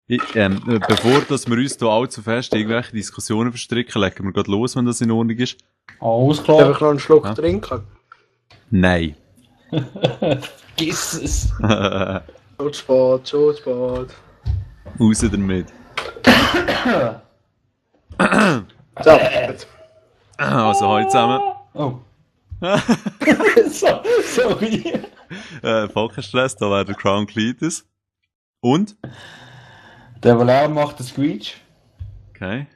Bevor dass wir uns hier allzu fest in irgendwelche Diskussionen verstricken, legen wir gerade los, wenn das in Ordnung ist. Alles Darf klar. ich noch einen Schluck trinken? Nein. Giss es. Schon spät, schon spät. Raus damit. So, jetzt. Also, hallo zusammen. Oh. Sorry. Volksstress, da wäre der Crown Cletus. Und? Der Lärm macht den Screech. Okay.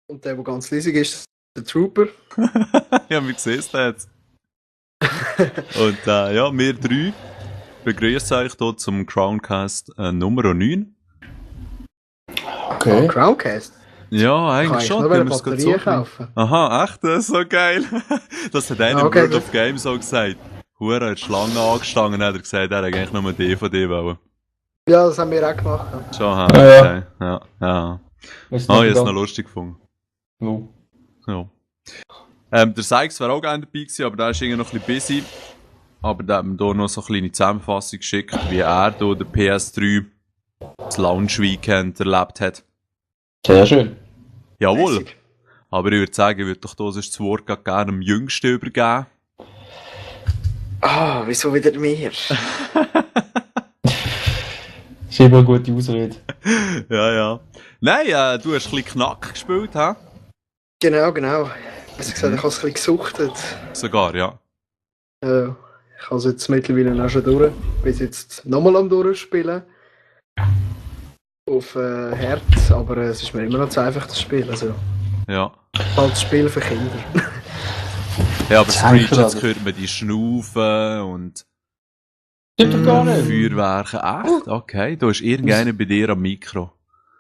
Und der ganz leisig ist, der Trooper. Ja, wie siehst du jetzt? Und ja, wir drei begrüßen euch hier zum Crowncast Nummer 9. Okay. Crowncast? Ja, eigentlich Kann ich schon. nur wenn eine wir es gerade Batterie so kaufen? Aha, echt? Das ist so geil. Das hat einer im Okay, World gut. of Games auch gesagt. Hure hat die Schlange angestanden und hat er gesagt, er hätte eigentlich nur eine DVD wollen. Ja, das haben wir auch gemacht. Schon, ha, Ja. okay. Ja. Weißt Ah, ich hab's noch lustig gefunden. No. Ja. Der Sykes wäre auch gerne dabei gewesen, aber der ist irgendwie noch ein bisschen busy. Aber der hat mir hier noch so eine kleine Zusammenfassung geschickt, wie er hier der PS3 das Launch-Weekend erlebt hat. Sehr schön. Jawohl. Lässig. Aber ich würde sagen, ich würde doch hier sonst das Wort gerade gerne dem Jüngsten übergeben. Ah, wieso wieder mir? Das ist immer eine gute Ausrede. Ja. Nein, du hast ein bisschen Knack gespielt, hä? Genau. Ich habe gesagt, ich habe es ein bisschen gesuchtet. Sogar, ja. Ich habe es jetzt mittlerweile auch schon durch. Ich bin jetzt nochmal am Durchspielen. Auf Herz, aber es ist mir immer noch zu einfach, das Spiel. Also, Ja. halt das Spiel für Kinder. Ja, aber Danke, Screech, jetzt aber- hört man die Schnaufen und Stimmt doch gar nicht. Feuerwerke. Echt? Okay, da ist irgendeiner bei dir am Mikro.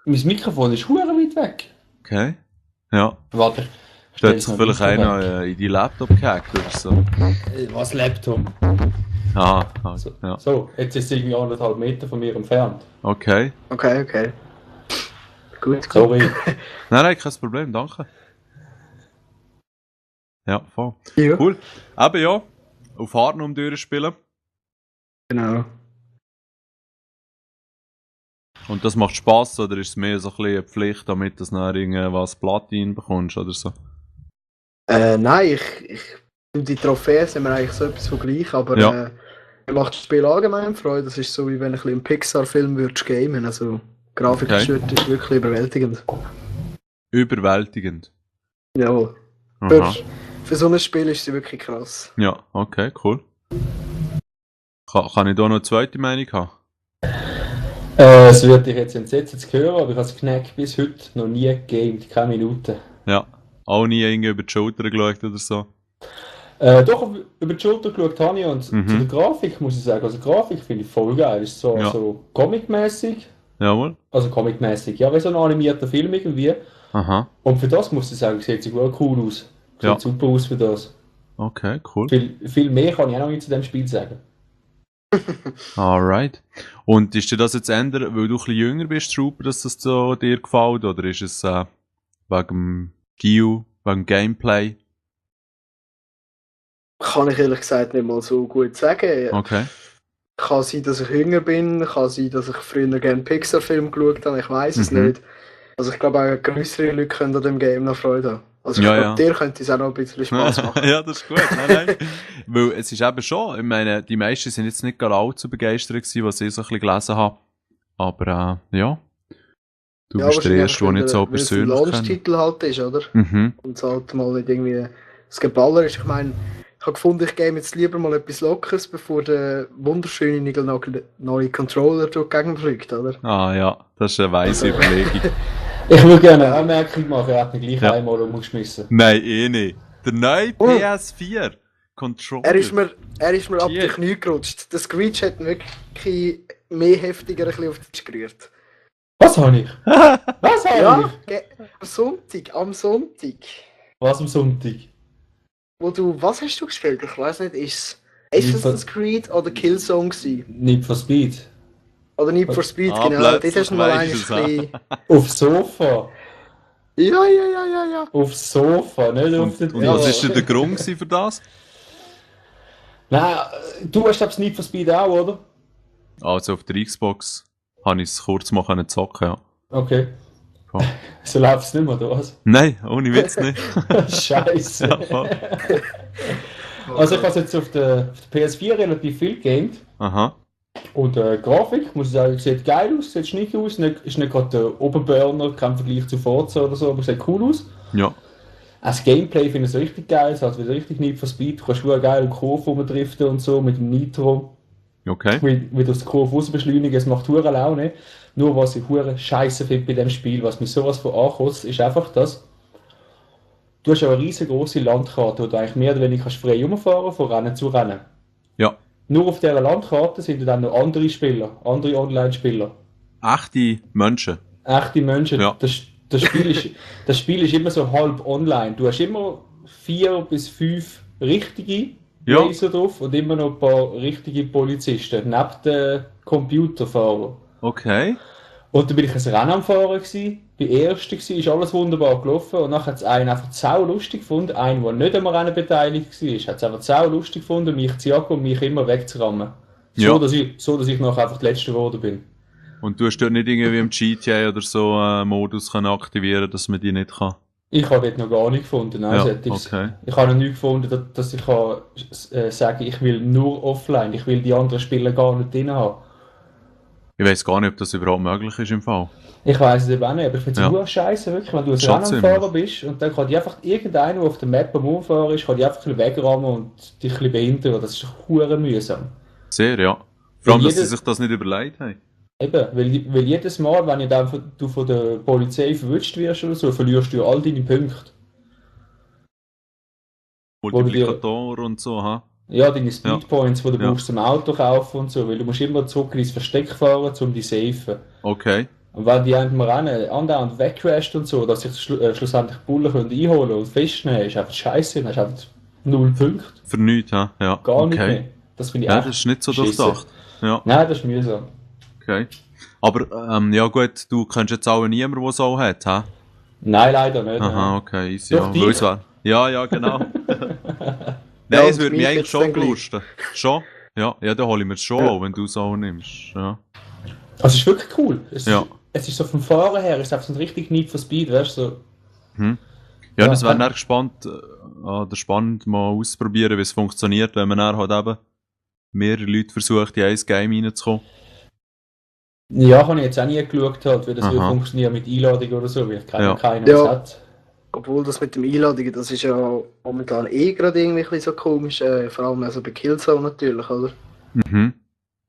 Mein Mikrofon ist hure weit weg. Okay. Ja. Warte. Da hat sich vielleicht einer in die Laptop gehackt oder so. Was Laptop? Aha, also, ja. So, jetzt ist es irgendwie 1,5 Meter von mir entfernt. Okay. Okay. Gut. Sorry. Nein, kein Problem, danke. Ja, voll. Ja, Cool. Aber ja, auf Hardnum durchspielen. genau. Und das macht Spass, oder ist es mehr so ein bisschen eine Pflicht, damit du nachher irgendwas Platin bekommst oder so? Nein, die Trophäen sind mir eigentlich so etwas von gleich, aber Ja. mir macht das Spiel allgemein Freude. Das ist so, wie wenn ein bisschen im Pixar-Film würdest gamen. Also, Grafik Okay. ist wirklich überwältigend. Überwältigend. Jawohl. Aha. Für so ein Spiel ist sie wirklich krass. Ja, okay, cool. Kann ich da noch eine zweite Meinung haben? Es wird dich jetzt entsetzt zu hören, aber ich habe das Knack bis heute noch nie gegamed, keine Minute. Ja. Auch nie irgendwie über die Schulter geschaut oder so? Doch, über die Schulter geschaut habe ich und Mhm. zu der Grafik muss ich sagen, also die Grafik finde ich voll geil. Ist so, Ja. so comic-mäßig, Jawohl. also comic-mäßig, ja, wie so ein animierter Film irgendwie. Aha. Und für das muss ich sagen, sieht sie gut cool aus. Sieht Ja. super aus für das. Okay, cool. Viel mehr kann ich auch noch nicht zu dem Spiel sagen. Alright. Und ist dir das jetzt ändern, weil du ein bisschen jünger bist, Trooper, dass das so dir gefällt? Oder ist es wegen dem Stil, wegen dem Gameplay? Kann ich ehrlich gesagt nicht mal so gut sagen. Okay. Kann sein, dass ich jünger bin, kann sein, dass ich früher gerne Pixar-Film geschaut habe, ich weiß es Mhm. nicht. Also ich glaube auch größere Leute können an dem Game noch Freude haben. Also ich Ja, glaube, ja. dir könnte es auch noch ein bisschen Spaß machen. Ja, das ist gut. Nein. Weil es ist eben schon, ich meine, die meisten sind jetzt nicht gerade allzu begeistert gewesen, was ich so ein bisschen gelesen habe. Aber ja, du Ja, bist der wahrscheinlich, Erste, den ich jetzt so weil es ein persönlich kenne. Launch-Titel halt ist, oder? Mhm. Und es halt mal nicht irgendwie das Geballer ist. Ich meine, ich habe gefunden, ich game jetzt lieber mal etwas Lockeres, bevor der wunderschöne neue Controller durch die Gegend fliegt, oder? Ah ja, das ist eine weise Überlegung. Ich würde gerne eine Anmerkung machen, er hat mich gleich Ja. einmal umgeschmissen. Nein, eh nicht. Der neue Oh. PS4 Controller. Er ist mir ab Shit. den Knie gerutscht. Der Screech hat ihn wirklich mehr heftiger ein bisschen auf den Tisch gerührt. Was habe ich? Was habe Ja, ich? am Sonntag. Was am Sonntag? Was hast du gespielt? Ich weiß nicht, ist Need es Assassin's Creed oder Killzone gewesen? Need for Speed. Oder Need for Speed, Ah, genau. Dort plötzlich hast du mal weisst eigentlich du's, ein Aufs Sofa. bisschen... Ja. Aufs Sofa, nicht auf den Und was ist denn der Grund gewesen für das? Nein, du hast das Need for Speed auch, oder? Also auf der Xbox. habe ich es kurz mal können zocken, ja. Okay. Voll. So läuft es nicht mehr, oder was? Nein, ohne Witz nicht. Scheiße. Ja, voll. Also ich habe jetzt auf der PS4 relativ viel gegamed. Aha. Und Grafik, muss ich sagen, sieht geil aus, sieht schnick aus, ist nicht gerade der Oberburner, kein Vergleich zu Forza oder so, aber sieht cool aus. Ja. Auch das Gameplay finde ich so richtig geil, es hat wieder richtig Need for Speed, du kannst gut geil Kurve rumdriften und so mit dem Nitro. Okay. Wie du aus der Kurve raus beschleunigen, es macht hure Laune. Nur was ich hure scheiße finde bei dem Spiel, was mich sowas von ankotzt, ist einfach das, du hast ja eine riesengroße Landkarte, wo du eigentlich mehr oder weniger kannst frei rumfahren, von Rennen zu Rennen. Ja. Nur auf dieser Landkarte sind dann noch andere Spieler, andere Online-Spieler. Echte Menschen. Echte Menschen. Ja. Das Spiel ist immer so halb online. Du hast immer 4 bis 5 richtige Ja. Racer drauf und immer noch ein paar richtige Polizisten, neben den Computerfahrern. Okay. Und dann bin ich ein Rennen am Fahren gewesen, bin Erster gewesen, ist alles wunderbar gelaufen und nachher hat es einen einfach sau lustig gefunden, einen, der nicht am Rennen beteiligt war, hat es einfach sau lustig gefunden, mich zu jagen und mich immer wegzurammen. So, Ja. dass ich nachher einfach der Letzte geworden bin. Und du hast dort nicht irgendwie im GTA oder so einen Modus können aktivieren, dass man die nicht kann? Ich habe dort noch gar nicht gefunden. Nein, Ja, solches. okay. Ich habe noch nicht gefunden, dass ich kann, sagen ich will nur offline, ich will die anderen Spieler gar nicht drin haben. Ich weiss gar nicht, ob das überhaupt möglich ist im Fall. Ich weiss es eben auch nicht, aber ich finde es Ja. nur scheiße, wirklich, wenn du ein Schon Rennen am ziemlich. Fahren bist und dann kann die einfach irgendeiner, der auf der Map am Umfahren ist, kann die einfach ein bisschen wegrammen und dich ein bisschen behindern. Das ist hure mühsam. Sehr, ja. Vor allem, dass sie jeder- sich das nicht überlegt haben. Eben, weil jedes Mal, wenn du von der Polizei verwünscht wirst oder so, verlierst du all deine Punkte. du dir- Multiplikator und so, ha? Ja, deine Speedpoints, die du Ja. brauchst zum Auto kaufen und so, weil du musst immer zurück ins Versteck fahren, um die safen. Okay. Und wenn die einem Rennen andauernd wegcrasht und so, dass sich schlussendlich die Bullen können einholen und festnehmen, ist einfach scheiße, dann hast du einfach 0 Punkte. Für nichts, ha? Ja. Gar nicht okay. mehr. Das finde ich Ja, echt das ist nicht so beschissen. durchdacht. Ja, Nein, das ist mühsam. okay. Aber, ja gut, du kennst jetzt auch niemanden, der so hat, ha? Nein, leider nicht. Aha, nein. okay, easy. Doch, Ja, dich. weil es wär- ja, genau. Ja, Nein, es und würde mich mich eigentlich jetzt schon dann gleich. lusten. Schon? Ja, dann hole ich mir es schon, Ja. auch, wenn du es auch nimmst. Ja. Also es ist wirklich cool. Ja. Es ist so vom Fahren her, es ist einfach so ein richtig Need for Speed, weißt du? So. Ja, Ja, das wäre kann- dann gespannt, oder spannend mal auszuprobieren, wie es funktioniert, wenn man dann halt eben mehrere Leute versucht, in ein Game reinzukommen. Ja, habe ich jetzt auch nie geschaut, halt, wie das Aha. funktioniert mit Einladung oder so, weil ich Ja. keinen Ja. hat. Obwohl das mit dem Einladungen, das ist ja momentan eh gerade irgendwie ein bisschen so komisch, vor allem also bei Killzone natürlich, oder? Mhm.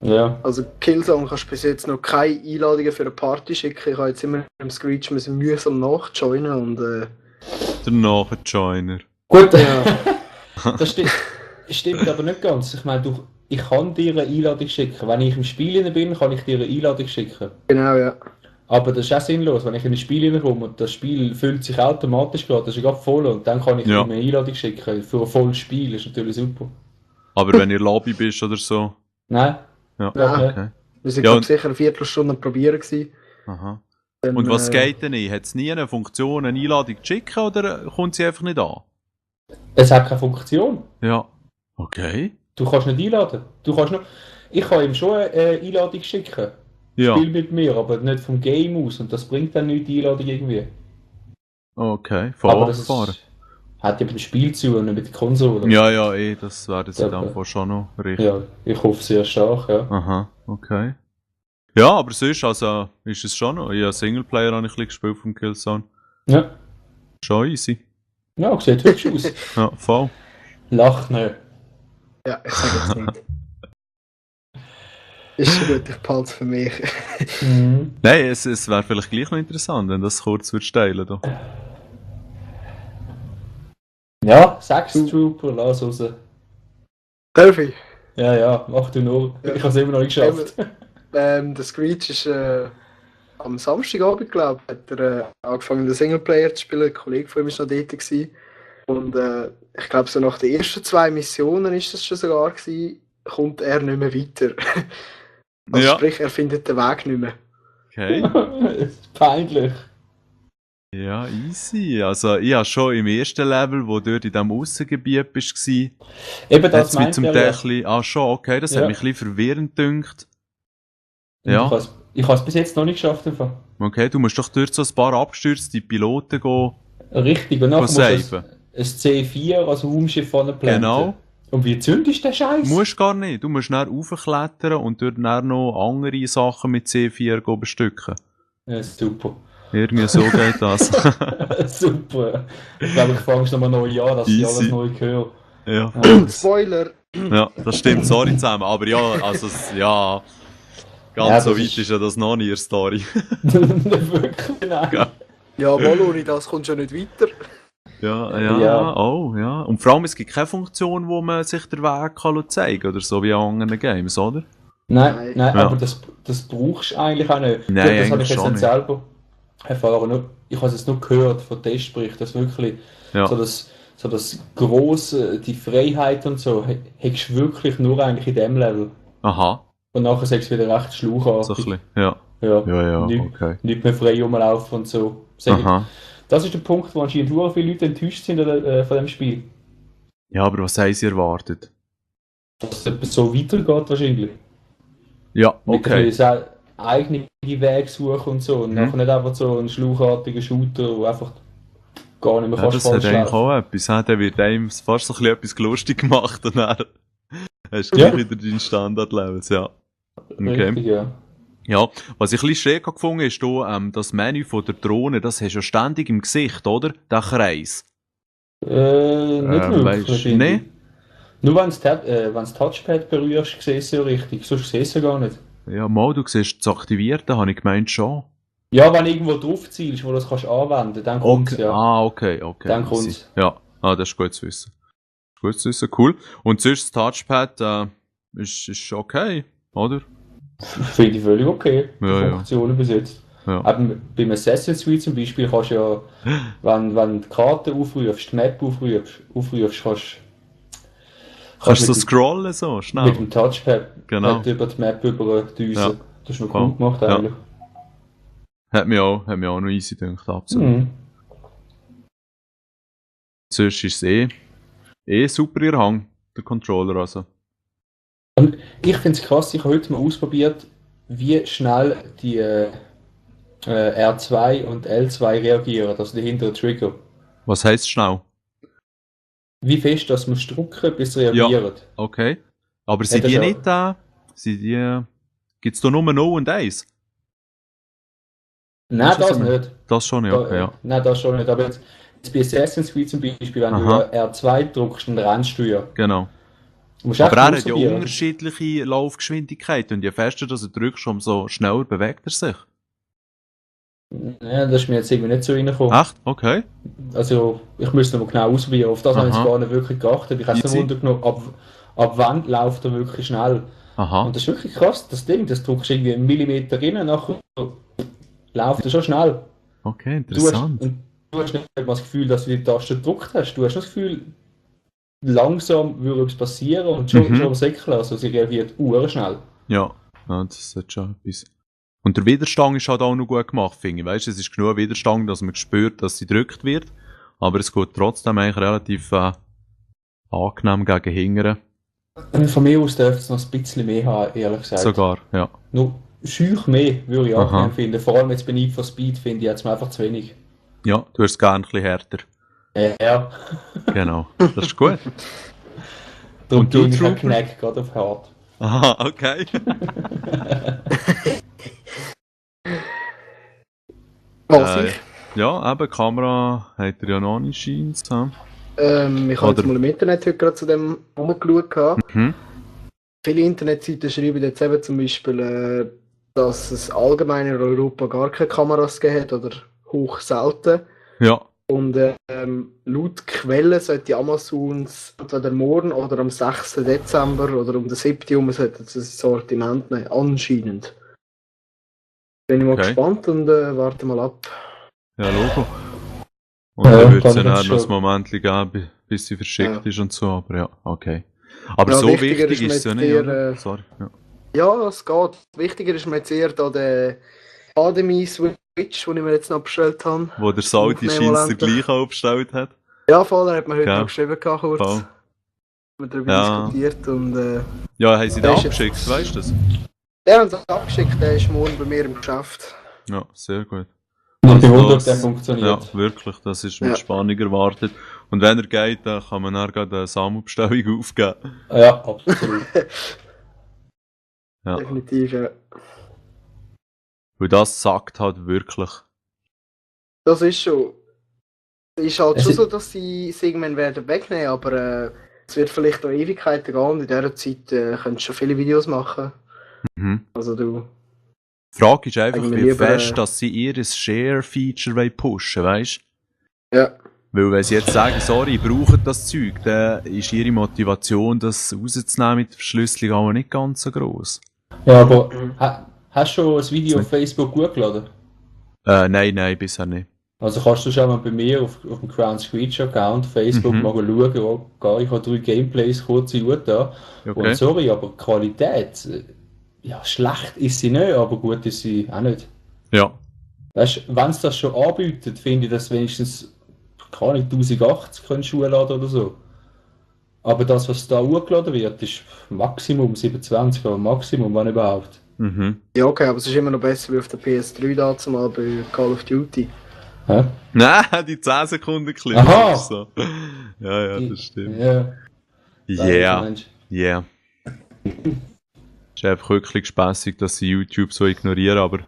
Ja. Also Killzone kannst du bis jetzt noch keine Einladungen für eine Party schicken. Ich habe jetzt immer im Screech mühsam nachjoinen und Der Nachjoiner. Gut, ja, das stimmt aber nicht ganz. Ich meine, ich kann dir eine Einladung schicken. Wenn ich im Spiel drin bin, kann ich dir eine Einladung schicken. genau, ja. Aber das ist auch sinnlos, wenn ich in ein Spiel reinkomme und das Spiel füllt sich automatisch gerade, das ist gerade voll und dann kann ich Ja. dir eine Einladung schicken. Für ein volles Spiel ist natürlich super. Aber wenn ihr Lobby bist oder so. Nein? Ja, Ja. okay. Wir sind Ja, glaub, und- sicher eine Viertelstunde am Probieren gewesen. Aha. Dann, Und was geht denn nicht? Hat es nie eine Funktion, eine Einladung zu schicken oder kommt sie einfach nicht an? Es hat keine Funktion. Ja. Okay. Du kannst nicht einladen. Ich kann ihm schon eine Einladung schicken. Ja. Spiel mit mir, aber nicht vom Game aus. Und das bringt dann nicht die Einladung irgendwie. Okay. Aber Voll das abgefahren. hat ja mit dem Spiel zu und nicht mit der Konsole. Ja, das wäre jetzt in Ja, dem Fall schon noch richtig. Ja, ich hoffe sehr stark, ja. Aha, okay. Ja, aber sonst, also, ist es schon noch. Ja, Singleplayer habe ich ein bisschen gespielt vom Killzone. Ja, Schon easy. ja sieht hübsch aus. Ja, voll. Lach nicht. Ja, ich sage jetzt nicht. Ist schon gut, ich behalte es für mich. Mhm. Nein, es wäre vielleicht gleich noch interessant, wenn das kurz würdest teilen da. Ja, Sex Trooper, lass raus. Darf ich? Ja, mach du nur. Ja. Ich habe es immer noch nicht geschafft. Der Screech ist am Samstagabend, glaube ich, hat er angefangen, den Singleplayer zu spielen. Ein Kollege von ihm war noch dort. Gewesen. Und ich glaube, so nach den ersten 2 Missionen ist das schon sogar gewesen, kommt er nicht mehr weiter. Also Ja. sprich, er findet den Weg nicht mehr. Okay. Das ist peinlich. Ja, easy. Also, ich habe schon im ersten Level, wo du dort in diesem Aussengebiet bist, Eben hat das es mich meint zum er Teil ja. ein bisschen, schon, okay, das hat Ja. mich ein bisschen verwirrend gedünkt. Und Ja. Du kannst Ich habe es bis jetzt noch nicht geschafft. Einfach. Okay, du musst doch durch so ein paar abgestürzte Piloten gehen. Richtig, und nachher musst du saven. ein C4 als Raumschiff vorne planten. Genau. Und wie zündest du den Scheiß? Du musst gar nicht. Du musst dann raufklettern und dort dann noch andere Sachen mit C4 bestücken. Ja, super. Irgendwie so geht das. Super. Ich glaube, ich fange nochmal neu an, dass ich Easy. alles neu höre. Ja. Spoiler! Ja, das stimmt, sorry zusammen. Aber ja, also, ja. Ganz Ja, so das weit ist- ist ja das noch nie eine Story. Wirklich, nein. Ja. Jawohl, ohne das kommst du ja nicht weiter. Ja, oh, ja. Und vor allem, es gibt keine Funktion, wo man sich den Weg kann zeigen kann, oder so wie in anderen Games, oder? Nein, Ja. aber das brauchst du eigentlich auch nicht. Nein, Gut, das habe eigentlich ich jetzt schon nicht selber erfahren. Ich habe es jetzt nur gehört von Testberichten, dass wirklich Ja. so das Grosse, die Freiheit und so, hättest du wirklich nur eigentlich in dem Level. Aha, Und nachher sagst du wieder recht so ein schlauchartig. bisschen. Ja, Ja, ja, nicht, okay. nicht mehr frei rumlaufen und so. Sag ich, Aha. das ist der Punkt, wo anscheinend sehr viele Leute enttäuscht sind von dem Spiel. Ja, aber was haben sie erwartet? Dass es etwas so weitergeht wahrscheinlich. Ja, Mit okay. ein bisschen eigene Wege suchen und so. Und Mhm. nachher nicht einfach so ein schlauchartiger Shooter, wo einfach gar nicht mehr Ja, das hat falsch eigentlich laufen. auch etwas. Ja, dann wird einem fast so ein bisschen etwas lustig gemacht und dann hast du Ja. gleich wieder deinen Standard-Levels, ja. Okay. Richtig, ja. Ja, was ich ein bisschen schräg habe gefunden ist, da, das Menü von der Drohne, das hast du ja ständig im Gesicht, oder? Der Kreis. Nicht wirklich, Weisst, finde ich. nee? Nur wenn du das Touchpad berührst, siehst du ja richtig. Sonst siehst du ja gar nicht. Ja, mal, du siehst das Aktivierte, habe ich gemeint schon. Ja, wenn du irgendwo drauf zielst, wo du das kannst anwenden, dann kommt es Okay. ja. Ah, okay. Dann easy. kommt's. Ja, das ist gut zu wissen. Gut zu wissen, cool. Und sonst das Touchpad, ist okay, oder? Finde ich völlig okay. Die Ja, ja. Funktionen bis jetzt. Ja. Aber beim Assassin's Creed zum Beispiel kannst du ja, wenn du die Karte aufrufst, die Map aufrufst Kannst du so mit dem- scrollen so, mit schnell? dem Touchpad Genau. nicht über die Map überdüsen. Ja. Das ist noch Voll. cool gemacht Ja. eigentlich. Hat mir auch noch easy gedacht, absolut. Mhm. Sonst ist es super ihr Hang, der Controller also. Und ich finde es krass, ich habe heute mal ausprobiert, wie schnell die R2 und L2 reagieren, also die hinteren Trigger. Was heisst schnell? Wie fest das musst du drücken, bis sie reagieren. Okay. Aber sind das die ja- nicht da? Sind die... Gibt's da nur 0 und 1? Nein, Ist das das so? nicht. Das schon nicht, okay, ja. Nein, das schon nicht. Aber jetzt bei Assassin's Creed zum Beispiel, wenn Aha. du R2 drückst, dann rennst du ja. Genau. Du musst Aber echt er hat ja ausprobieren. unterschiedliche Laufgeschwindigkeiten und je fester dass er drückst, umso schneller bewegt er sich. Ja, das ist mir jetzt irgendwie nicht so reingekommen. Echt? Okay. Also, ich müsste noch mal genau ausprobieren. Auf das habe ich Aha. jetzt gar nicht wirklich geachtet. Ich habe es Easy. Wunder genommen, ab wann läuft er wirklich schnell. Aha. Und das ist wirklich krass, das Ding, das drückst du irgendwie einen Millimeter rein, nachher läuft er schon schnell. Okay, Du hast, interessant. und du hast nicht mal das Gefühl, dass du die Taste gedrückt hast. Du hast nur das Gefühl, langsam würde etwas passieren und schon Mhm. schon säckeln. Also sie reagiert schnell. Ja, das ist schon etwas. Und der Widerstand ist halt auch noch gut gemacht, finde ich. Weißt du, es ist genug Widerstand, dass man spürt, dass sie gedrückt wird. Aber es geht trotzdem eigentlich relativ angenehm gegen Hingern. Von mir aus dürfte es noch ein bisschen mehr haben, ehrlich gesagt. Sogar, ja. Nur schüch mehr würde ich auch Aha. gerne finden. Vor allem jetzt bei Need for Speed finde ich jetzt einfach zu wenig. Ja, du hast es gerne ein bisschen härter. Ja, Genau. Das ist gut. darum Und du, gehe ich Trooper? Knack gerade auf hart. Aha, okay. Was ich? Ja, eben, Kamera hat er ja noch nicht, scheint's. Ja. Ich habe jetzt Oder- mal im Internet heute gerade zu dem rumgeschaut. gehabt. Mhm. Viele Internetseiten schreiben jetzt eben zum Beispiel, dass es allgemein in Europa gar keine Kameras gegeben hat oder hoch selten. Ja, Und laut Quellen sollte Amazons entweder morgen oder am 6. Dezember oder um den 7. Uhr sollte es ein Sortiment nehmen, anscheinend. Bin ich mal Okay. gespannt und warte mal ab. ja, Logo. Und Ja, dann wird es kann ja ich dann noch schon. ein Moment geben, bis sie verschickt Ja. ist und so, aber ja, okay. Aber Ja, so wichtiger wichtig ist ist es ja mir nicht, jetzt oder? eher, Sorry. Ja. Ja, es geht. Wichtiger ist mir jetzt eher da der HDMI-Switch, den ich mir jetzt noch bestellt habe. Wo der Saldi Aufnehmen scheint mal der endlich. gleich aufgestellt hat. Ja, voll, er hat mir heute Ja. noch geschrieben, gehabt, kurz. Voll. Wir darüber Ja. diskutiert und Ja, haben sie den Der ist jetzt- abgeschickt, weißt du das? Der hat uns abgeschickt, der ist morgen bei mir im Geschäft. Ja, sehr gut. Und ich Also bewundere, das- der funktioniert. Ja, wirklich, das ist mit Ja. Spannung erwartet. Und wenn er geht, dann kann man dann gerade eine Sammelbestellung aufgeben. Ja, absolut. Ja. Definitiv, ja. Weil das sagt halt wirklich. Das ist schon. Es ist halt Es schon ist- so, dass sie es irgendwann werden wegnehmen, aber es wird vielleicht noch Ewigkeiten gehen und in dieser Zeit könntest du schon viele Videos machen. Mhm. Also du. Die Frage ist einfach, Sagen wir wie lieber, fest, dass sie ihr Share-Feature pushen wollen, weißt du? Ja. Weil wenn sie jetzt sagen, sorry, ich brauche das Zeug, dann ist ihre Motivation, das rauszunehmen mit der Verschlüsselung auch nicht ganz so gross. Ja, aber hast du schon ein Video auf Facebook gut geladen? Nein, bisher nicht. Also kannst du schon mal bei mir auf dem Crown Screech Account Facebook mal schauen, ich habe 3 Gameplays kurz da. Okay. Und sorry, aber die Qualität, ja, schlecht ist sie nicht, aber gut ist sie auch nicht. Ja. Weißt du, wenn es das schon anbietet, finde ich, dass wenigstens, keine Ahnung, 1080 können hochladen oder so. Aber das, was da hochgeladen wird, ist Maximum 27, aber Maximum, wenn überhaupt. Mhm. Ja, okay, aber es ist immer noch besser wie auf der PS3 dazu mal bei Call of Duty. Hä? Nein, die 10 Sekunden Clip Aha. ist so. Ja, das stimmt. Ja. Yeah, Mensch. yeah. Ist einfach wirklich spaßig, dass sie YouTube so ignorieren, aber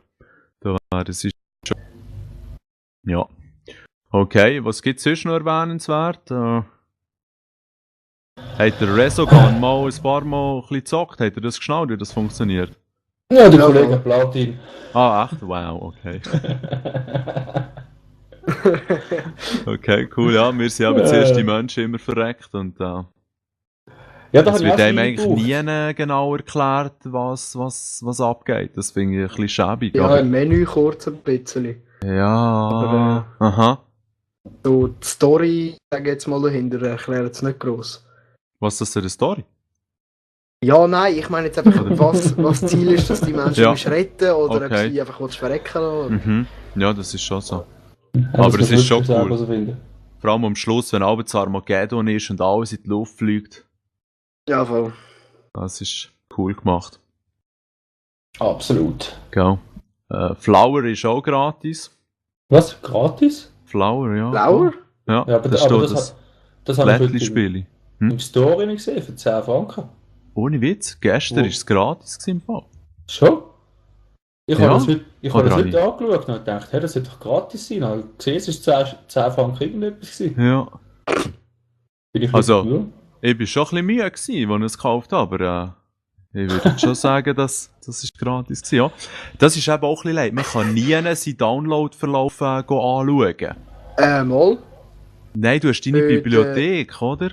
das ist schon. Ja. Okay, was gibt es sonst noch erwähnenswert? Hat der Resogun mal ein paar Mal ein bisschen gezockt? Hat er das geschnallt, wie das funktioniert? Ja, der Ja, Kollege ja. Platin. Ah, echt? Wow, okay. Okay, cool, ja. Wir sind aber zuerst die Menschen immer verreckt und Ja, da es habe ich wird auch einem viel eigentlich gebraucht. nie genau erklärt, was abgeht. Das finde ich ein bisschen schäbig. Ja, aber, im Menü kurz ein bisschen. ja, Aber, aha. So, die Story, sag ich jetzt mal dahinter, erklärt es nicht gross. Was ist das für eine Story? Ja, nein, ich meine jetzt einfach, was das Ziel ist, dass die Menschen Ja. musst retten oder ob Okay. sie einfach willst verrecken lassen. Mhm. Ja, das ist schon so. Ja, Aber das es muss ist schon wirklich selber cool. so finden. Vor allem am Schluss, wenn abends Armageddon ist und alles in die Luft fliegt. Ja, voll. Das ist cool gemacht. Absolut. Gell. Flower ist auch gratis. Was? Gratis? Flower, ja. Lauer? Ja, Ja, aber das aber steht das das habe ich heute Lättli-Spiel. im Store nicht gesehen, für 10 Franken. Ohne Witz, gestern Wo? war es gratis gewesen im Fall. Schon? Ich Ja. habe das heute, Oder angeschaut und gedacht, hey, das sollte doch gratis sein. Ich habe gesehen, es war 10 Franken irgendetwas gewesen. Ja. Bin ich Also- nicht cool. Ich war schon ein bisschen müde, als ich es gekauft habe, aber ich würde schon sagen, dass das ist gratis war. Ja. Das ist eben auch ein bisschen leid. Man kann nie seinen Download-Verlauf anschauen. Mal. Nein, du hast deine Heute- Bibliothek, oder?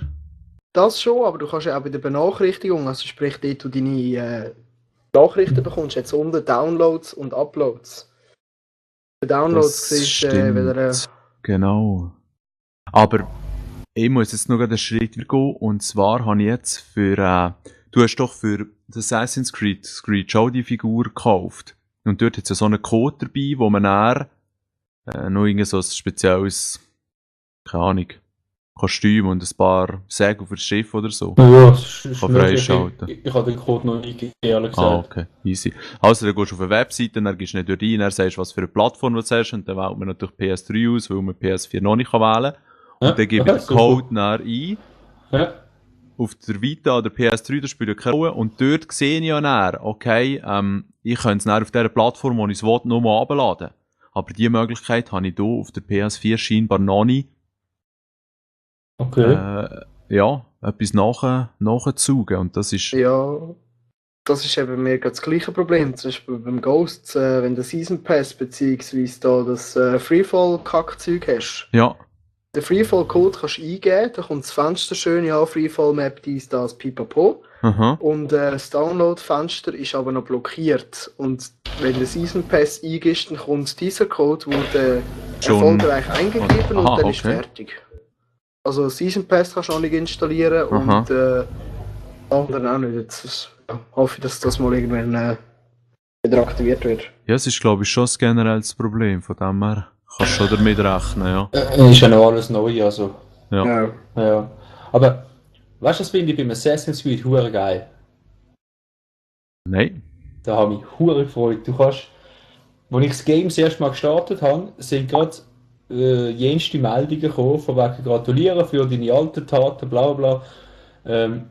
Das schon, aber du kannst ja auch bei der Benachrichtigung, also sprich, dort du deine Nachrichten bekommst, jetzt unten Downloads und Uploads. Bei Downloads Das siehst du, stimmt. Genau. Aber ich muss jetzt noch einen Schritt gehen. Und zwar habe ich jetzt für. Du hast doch für Assassin's Creed schon die Figur gekauft. Und dort hat es ja so einen Code dabei, wo man dann noch irgend so ein spezielles, keine Ahnung, Kostüm und ein paar Säge für das Schiff oder so. Ja, das ist Kann möglich. freischalten. Ich habe den Code noch nie gegeben, ehrlich Ah, gesagt. okay. Easy. Also, dann gehst du auf eine Webseite, dann gehst du nicht rein, dann sagst du, was für eine Plattform du hast, und dann wählt man natürlich PS3 aus, weil man PS4 noch nicht wählen kann. Und dann gebe ich den super. Code dann ein. Ja. Auf der Vita oder PS3, das spielt ja keine Rolle. Und dort sehe ich ja dann, okay, ich könnte es dann auf dieser Plattform, wo ich es will, nur mal runterladen. Aber diese Möglichkeit habe ich hier auf der PS4 scheinbar noch nicht. Okay. Ja, etwas nachzugen. Und das ist... Ja, das ist eben mir gerade das gleiche Problem. Zum Beispiel beim Ghosts, wenn du Season Pass beziehungsweise da das Freefall-Kack-Zeug hast. Ja, Den Freefall-Code kannst du eingeben, da kommt das Fenster schön, ja, Freefall-Map, dies, das, pipapo. aha. Und das Download-Fenster ist aber noch blockiert. Und wenn du Season Pass eingibst, dann kommt dieser Code, wurde Schon- erfolgreich eingegeben Aha, und dann ist okay. fertig. Also Season Pass kannst du auch nicht installieren Aha. und anderen auch nicht. Jetzt hoffe ich, dass das mal irgendwann wieder aktiviert wird. Ja, es ist, glaube ich, schon ein generelles Problem. Von dem her kannst du schon damit rechnen, ja. Ist ja noch alles neu, also. Ja. Ja. Aber, weißt du, das finde ich beim Assassin's Creed hure geil. Nein. Da habe ich mich hure gefreut. Du kannst, als ich das Game das erste Mal gestartet habe, sind gerade jenste Meldungen gekommen, von wegen Gratulieren für deine alten Taten, bla bla bla. Ähm,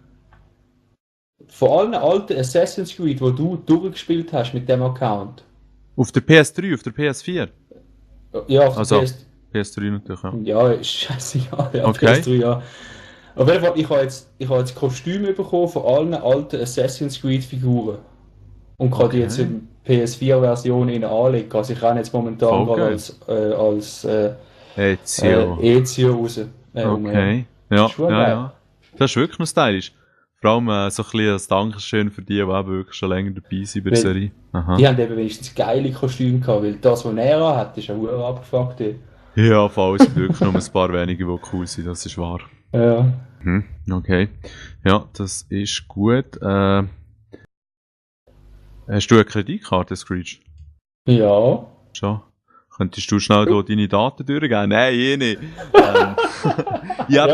von allen alten Assassin's Creed, die du durchgespielt hast mit dem Account. Auf der PS3, auf der PS4? Ja, auf Also, der PS3 natürlich, ja. Ja, ist scheißegal, ja, Okay. PS3, ja. Auf jeden Fall, ich habe jetzt Kostüme bekommen von allen alten Assassin's Creed Figuren. Und kann die jetzt in PS4-Version anlegen. Also ich renne jetzt momentan Voll gerade geil. als Ezio. Ezio raus. Okay. Ja, Ist schon ja, geil. ja. Das ist wirklich noch stylisch. Vor allem so ein bisschen als Dankeschön für die eben wirklich schon länger dabei sind bei der Weil- Serie. Aha. Die haben eben wenigstens geile Kostüme gehabt, weil das, was er hat, ist ja hure abgefuckt. Ja, vor allem sind wirklich nur ein paar wenige, die cool sind, das ist wahr. Ja. Okay. Ja, das ist gut. Hast du eine Kreditkarte, Screech? Ja. Schon. Könntest du schnell da deine Daten durchgehen? Nein, ich nicht. Ich habe Ja, ich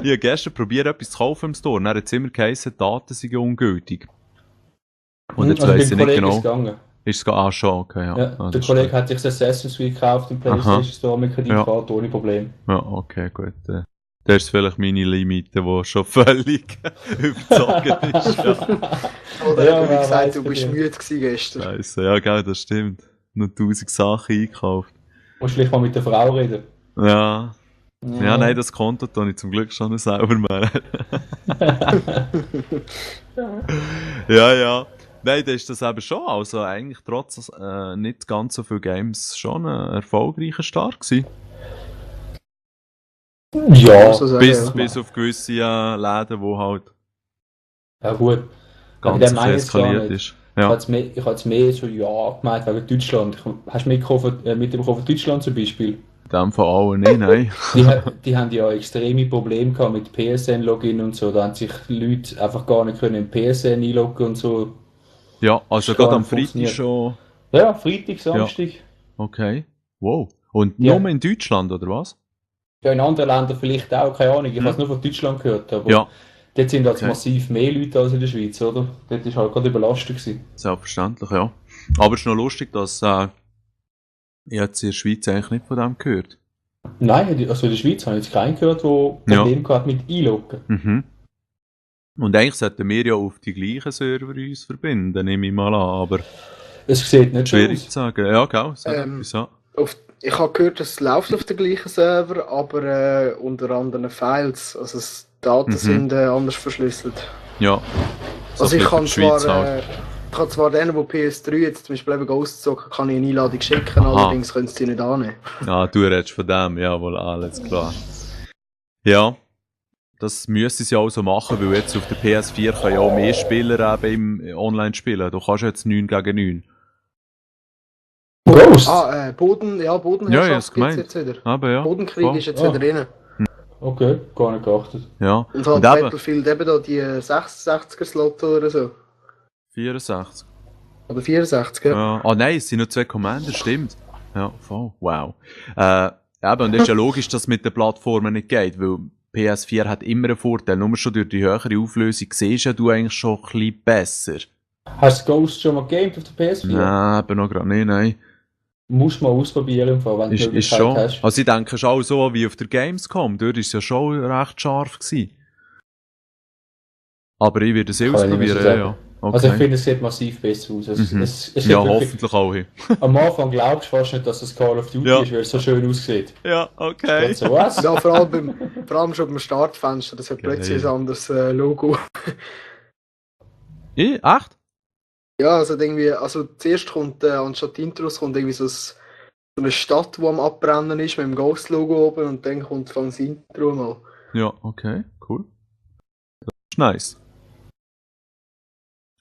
habe gestern probiert, etwas zu kaufen im Store. Dann hat es immer geheißen, die Daten seien ungültig. Und jetzt Also weiss ich beim nicht Kollegen ist es genau. gegangen. Ist es schon, okay, ja. Ja, Ah, der das Kollege ist hat sich das Assassin's Creed gekauft im PlayStation Store mit Kreditkarte ohne Problem. gut. Ja, okay, gut. Das ist vielleicht meine Limite, die schon völlig überzogen ist. Ja. Oder Ja, ja, wie wer gesagt, weiss du bei bist dir. müde gewesen gestern. Scheisse, ja, gell, das stimmt. Noch 1000 Sachen eingekauft. Musst vielleicht mal mit der Frau reden. Ja. Ja, nein, das Konto tue ich zum Glück schon noch selber mehr. Ja, ja. Nein, das ist das eben schon. Also eigentlich trotz nicht ganz so viel Games schon ein erfolgreicher Start gewesen. Ja, So sagen, Bis, ja. bis auf gewisse Läden, wo halt ja gut. Aber ganz der ein meine ich jetzt gar eskaliert nicht. ist. Ja, Ich habe jetzt mehr so ja gemeint wegen Deutschland. Hast du mitbekommen von Deutschland zum Beispiel? in dem Fall auch nicht, nein. Die haben ja extreme Probleme gehabt mit PSN-Login und so. Da haben sich Leute einfach gar nicht können in PSN einloggen und so. Ja, also Ist gar gerade am nicht Freitag funktioniert. schon. Ja, Freitag, Samstag. Okay. Wow. Und Ja. nur in Deutschland, oder was? Ja, in anderen Ländern vielleicht auch, keine Ahnung. Ich habe es nur von Deutschland gehört. Aber Ja, dort sind halt Okay. massiv mehr Leute als in der Schweiz, oder? Dort war halt gerade überlastet gewesen. selbstverständlich, ja. Aber es ist noch lustig, dass ich jetzt in der Schweiz eigentlich nicht von dem gehört. Nein, also in der Schweiz habe ich jetzt keinen gehört, der Ja. Probleme gehabt mit Einloggen. Mhm. Und eigentlich sollten wir ja auf die gleichen Server uns verbinden, nehme ich mal an, aber Es sieht nicht so schwierig zu aus. sagen. Ja, genau, so Ähm, etwas, ja. Ich habe gehört, es läuft auf dem gleichen Server, aber unter anderen Files. Also die Daten sind anders verschlüsselt. Ja. So Also ein ich bisschen kann für die Schweiz zwar, halt. ich kann zwar denen, die PS3 jetzt zum Beispiel eben Ghost zocken, kann ich eine Einladung schicken, Aha. allerdings können sie die nicht annehmen. Ja, du redest von dem, jawohl, alles klar. Ja, das müsste sie ja auch so machen, weil jetzt auf der PS4 können ja auch mehr Spieler eben im Online spielen. Du kannst jetzt 9 gegen 9. Ghost? Bodenherrschaft ja, ist gibt's gemeint. jetzt wieder. Aber ja. Bodenkrieg voll. ist jetzt Ah. wieder drin. Okay, gar nicht geachtet. Ja. Und Und halt eben, Battlefield eben da die 66er-Slot oder so. 64. Oder 64, ja. Ja. Ah nein, es sind nur 2 Commander, stimmt. Ja, voll. Wow. Eben, und es ist ja logisch, dass es mit den Plattformen nicht geht, weil PS4 hat immer einen Vorteil. Nur schon durch die höhere Auflösung siehst ja du eigentlich schon ein bisschen besser. Hast du Ghost schon mal gegamed auf der PS4? Nein, eben noch gerade nicht, nein. Musst du mal ausprobieren, im Fall, wenn du die Ist Möglichkeit schon. hast. Also ich denke schon so wie auf der Gamescom, dort ist es ja schon recht scharf gewesen. Aber ich werde es Kann ich nicht mehr ausprobieren, so ja, sagen. ja. Also ich Okay. finde, es sieht massiv besser aus. Es Mhm. sieht Ja, wirklich, hoffentlich auch hin. am Anfang glaubst du fast nicht, dass es Call of Duty Ja. ist, weil es so schön aussieht. Ja, okay. So, was? Ja, vor allem schon beim Startfenster, das hat plötzlich ein anderes Logo. Echt? Ja, also zuerst kommt, anstatt Intros, kommt irgendwie so eine Stadt, die am Abbrennen ist, mit dem Ghost-Logo oben und dann kommt von das Intro mal. Ja, okay, cool. Das ist nice.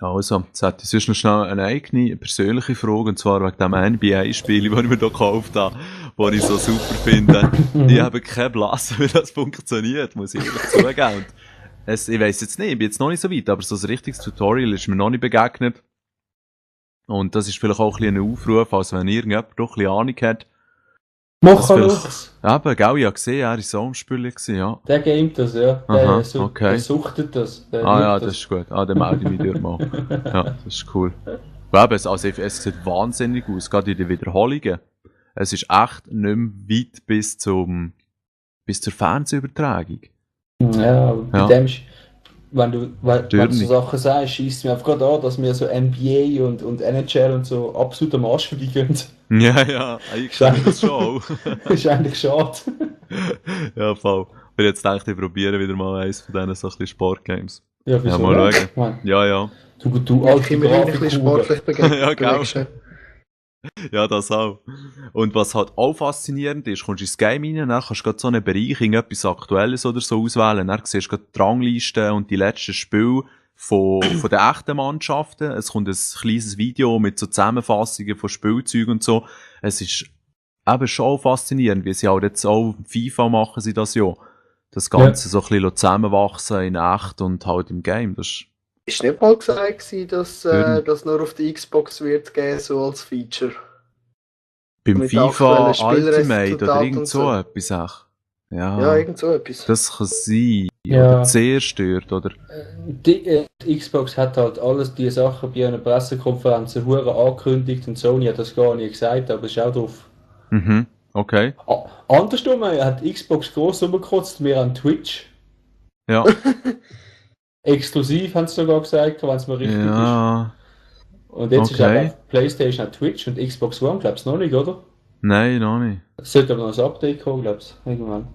Also, jetzt hätte ich sonst noch schnell eine eigene persönliche Frage, und zwar wegen dem NBA-Spiel, das ich mir hier gekauft habe, das ich so super finde. Ich habe keine Blase, wie das funktioniert, muss ich ehrlich zugeben. Und ich weiss jetzt nicht, ich bin jetzt noch nicht so weit, aber so ein richtiges Tutorial ist mir noch nicht begegnet. Und das ist vielleicht auch ein bisschen ein Aufruf, also wenn irgendjemand doch ein bisschen Ahnung hat, Mochalux. Eben, gell, ich habe gesehen, er war so im Spiel gewesen, ja. Der gamet das, ja. Aha, Der okay. suchtet das. Der Ah ja, liebt das ist gut. Ah, dann melde ich mich dir mal. Ja, das ist cool. Aber eben, also, es sieht wahnsinnig aus, gerade in den Wiederholungen. Es ist echt nicht mehr weit bis zur Fernsehübertragung. Ja, aber bei Ja. dem ist, wenn du Stört so nicht. Sachen sagst, schießt mir einfach gerade an, dass wir so NBA und NHL und so absolut am Arsch vorbeigehen. Ja, ich kenne das schon auch. Ist eigentlich schade. Ja, voll. Aber jetzt denke ich probiere wieder mal eins von diesen so ein bisschen Sportgames. Ja, wieso Ja, mal nicht? schauen. Ich meine, Ja. du Ja, alte ich immer ein bisschen Grafikhure. sportlich Ja, genau. bewegst. Ja, das auch. Und was halt auch faszinierend ist, kommst du ins Game rein, dann kannst du gerade so einen Bereich, irgendetwas Aktuelles oder so auswählen, dann siehst du gerade die Rangliste und die letzten Spiele von den echten Mannschaften. Es kommt ein kleines Video mit so Zusammenfassungen von Spielzeugen und so. Es ist eben schon faszinierend, wie sie halt jetzt auch FIFA machen sie das ja. Das Ganze so ein bisschen zusammenwachsen in echt und halt im Game. Das ist Ist nicht mal gesagt gewesen, dass Stimmt. das nur auf der Xbox wird geben, so als Feature? beim Mit FIFA aktuellen Ultimate oder Spielresultaten irgend und so so. etwas. Ach. Ja, irgend so etwas. Das kann sein. Ja. Oder sehr stört, oder? Die Xbox hat halt alles diese Sachen bei einer Pressekonferenz hure angekündigt und Sony hat das gar nicht gesagt, aber ist auch drauf. Mhm. Okay. Andersrum hat Xbox gross rumgekotzt, wir an Twitch. Ja. Exklusiv haben sie sogar gesagt, wenn es mir richtig ist. Ja. Und jetzt ist Okay. einfach PlayStation an Twitch und Xbox One, glaubst du noch nicht, oder? Nein, noch nicht. Es sollte aber noch ein Update kommen, glaubst du, irgendwann.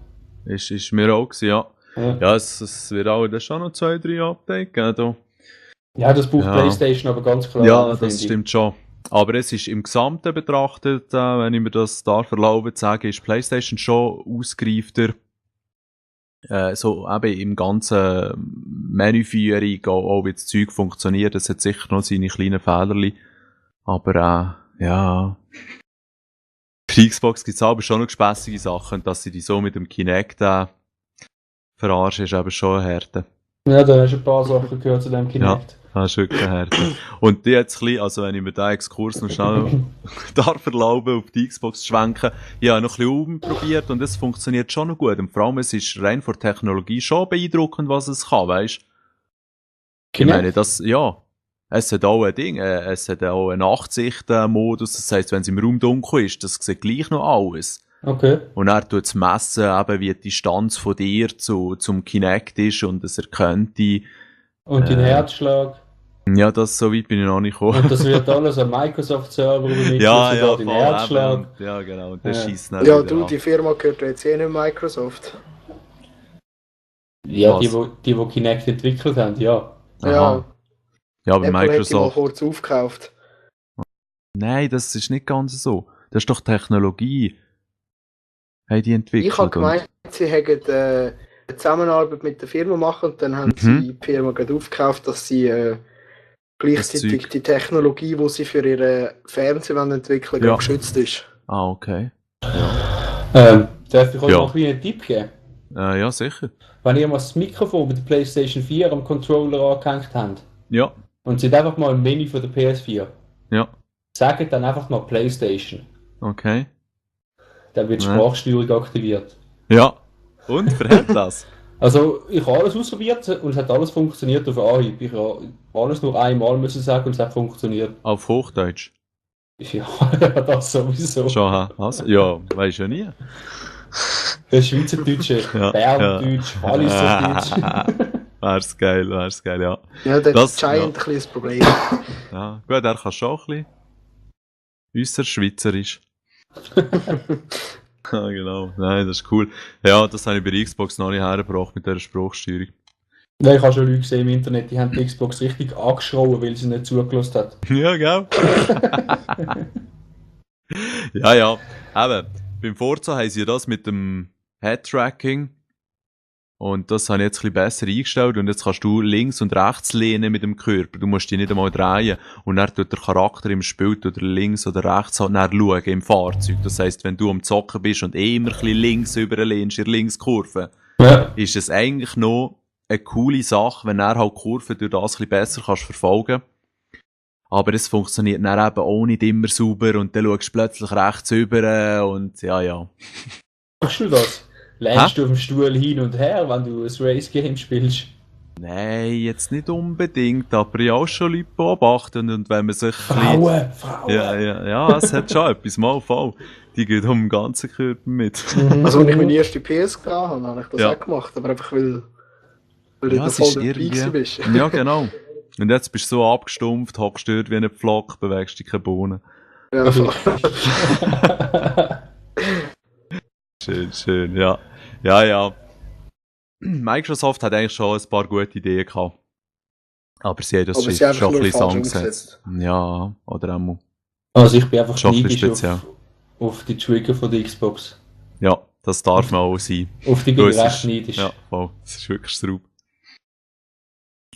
Ist mir auch gewesen, ja. Ja, Ja, es wird auch das schon noch 2, 3 Updates geben. Da. ja das braucht Ja. PlayStation aber ganz klar. Ja, auch, finde das ich. stimmt schon. Aber es ist im Gesamten betrachtet, wenn ich mir das darf erlauben zu sagen, ist PlayStation schon ausgereifter. So eben im ganzen Menüführung, auch wie das Zeug funktioniert. Das hat sicher noch seine kleinen Fehlerli. Aber ja. Für Xbox gibt es aber schon noch gespässige Sachen. Und dass sie die so mit dem Kinect verarschen, ist eben schon eine Härte. Ja, da hast du ein paar Sachen gehört zu dem Kinect. Das ist wirklich eine Härte. Und die jetzt ein bisschen, also wenn ich mir diesen Exkurs noch schnell darf erlauben, auf die Xbox zu schwenken, ja, noch ein bisschen umprobiert und es funktioniert schon noch gut. Und vor allem, es ist rein von der Technologie schon beeindruckend, was es kann, weißt du? Ich meine, das, ja. Es hat auch ein Ding, es hat auch einen Nachtsicht-Modus, das heisst, wenn es im Raum dunkel ist, das sieht gleich noch alles. Okay. Und er tut es messen, eben, wie die Distanz von dir zum Kinect ist und es erkennt die, Und dein Herzschlag. ja, das, so weit bin ich noch nicht gekommen. Und das wird alles am Microsoft-Server übermittelt, Ja, sogar ja, dein voll, Herzschlag. eben. Ja, genau, und das Ja. schießt dann Ja, wieder du, an. die Firma gehört ja jetzt eh nicht Microsoft. Ja, Was? die Kinect entwickelt haben, ja. Aha. Ja, aber Apple hat die mal Microsoft. kurz aufgekauft. Nein, das ist nicht ganz so. Das ist doch Technologie. Haben die entwickelt. Ich habe gemeint, sie hätten eine Zusammenarbeit mit der Firma machen und dann haben sie die Firma gerade aufgekauft, dass sie gleichzeitig Zeug. die Technologie, die sie für ihre Fernsehen entwickeln, Ja. auch geschützt ist. Okay. Darf ich euch Ja. noch einen Tipp geben? Ja, sicher. Wenn ihr mal das Mikrofon mit der PlayStation 4 am Controller angehängt habt Ja, und seht einfach mal im Menü von der PS4, ja. sagt dann einfach mal PlayStation. Okay. Dann wird die Ja. Sprachsteuerung aktiviert. Ja. Und, verhält das? Also, ich habe alles ausprobiert und es hat alles funktioniert auf Anhieb. Ich habe alles nur einmal müssen sagen und es hat funktioniert. Auf Hochdeutsch? Ja, das sowieso. Schon, ha? Also, ja, weisst ja nie. Das Schweizerdeutsche, Ja, Berndeutsch, Walliserdeutsch. Wär's geil, ja. Ja, der Das- Giant ja. ein bisschen das Problem. Ja, gut, er kann schon ein bisschen. Äusser Schweizerisch. Ja, genau. Nein, das ist cool. Ja, das habe ich bei der Xbox noch nicht hergebracht mit dieser Spruchsteuerung. Ja, ich habe schon Leute gesehen im Internet, die haben die Xbox richtig angeschrien, weil sie nicht zugelassen hat. Ja, gell? ja. Eben, beim Forza haben sie das mit dem Head-Tracking. Und das habe ich jetzt ein bisschen besser eingestellt. Und jetzt kannst du links und rechts lehnen mit dem Körper. Du musst dich nicht einmal drehen. Und dann tut der Charakter im Spiel oder links oder rechts halt dann schauen im Fahrzeug. Das heisst, wenn du am Zocken bist und immer ein bisschen links überlehnst, in der Linkskurve, Ja. ist es eigentlich noch eine coole Sache, wenn er halt Kurven durch das ein bisschen besser kannst verfolgen. Aber es funktioniert dann eben auch nicht immer sauber und dann schaust du plötzlich rechts rüber und ja. Machst du das? Lernst du auf dem Stuhl hin und her, wenn du ein Race-Game spielst? Nein, jetzt nicht unbedingt, aber ich auch schon Leute beobachten und wenn man sich Frauen! Ja, es hat schon etwas, mal voll. Die geht um den ganzen Körper mit. Also, als ich meine erste PS gehabt habe, habe ich das auch gemacht, aber einfach weil du da voll dabei bist. Ja, genau. Und jetzt bist du so abgestumpft, hockst dort wie ein Pflock, bewegst dich keine Bohnen. Ja, voll. Schön, ja. Ja. Microsoft hat eigentlich schon ein paar gute Ideen gehabt. Aber sie haben das schon ein bisschen angesetzt. Ja, oder auch. Also ich bin einfach schon neidisch auf die Trigger von der Xbox. Ja, das darf man auch sein. Auf die bin ich recht neidisch. Ja, voll. Das ist wirklich straub.